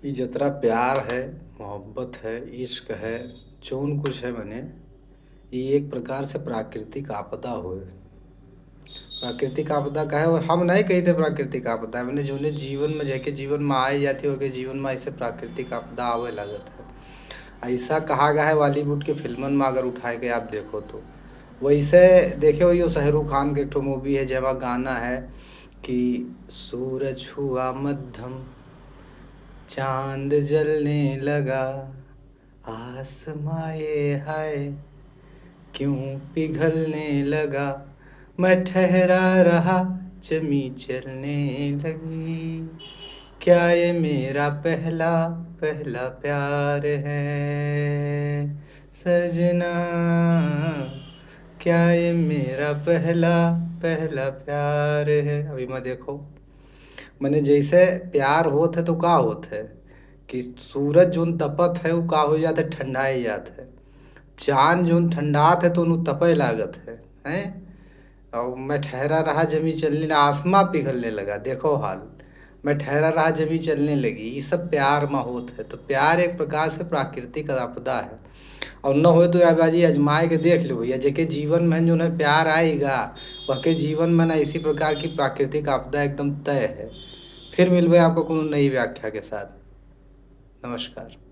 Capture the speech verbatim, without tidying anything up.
ई जतरा प्यार है, मोहब्बत है, इश्क है, जौन कुछ है मने, ई एक प्रकार से प्राकृतिक आपदा होए। प्राकृतिक आपदा काहे होए? हम नहीं कहित है प्राकृतिक आपदा, मने जौने जीवन में, जेके जीवन में आए जाती, ओके जीवन में ऐसे प्राकृतिक आपदा आवे लागत है। ऐसा कहा गया है Bollywood के फिल्मन में, अगर उठाए के आप देखो तो। वैसे देखे हो, यो शाहरुख खान के एक ठो movie है, जेमा गाना है कि सूरज हुआ मध्यम, चांद जलने लगा, आसमां ये हाय क्यों पिघलने लगा, मैं ठहरा रहा जमी चलने लगी, क्या ये मेरा पहला, पहला प्यार है सजना, क्या ये मेरा पहला, पहला प्यार है। अभी मैं देखो, मने जैसे प्यार होत है तो का होत है कि सूरज जौन तपत है, वो का हो जात है, ठंडाए जात है। चांद जौन ठंडात है तो उन्हें तपे लागत है, हैं? और मैं ठहरा रहा जमी चलने लगा, आसमां पिघलने लगा, देखो हाल, मैं ठहरा रहा जमी चलने लगी। ये सब प्यार में होत है। तो प्यार एक प्रकार से प्राकृतिक आपदा है। और न होए तो यार बाजी आजमाए के देख लो भैया, जेके जीवन में जौन है प्यार आएगा, वहके जीवन में ना इसी प्रकार की प्राकृतिक आपदा एकदम तय है। फिर मिलबे आपको कोनो नई व्याख्या के साथ। नमस्कार।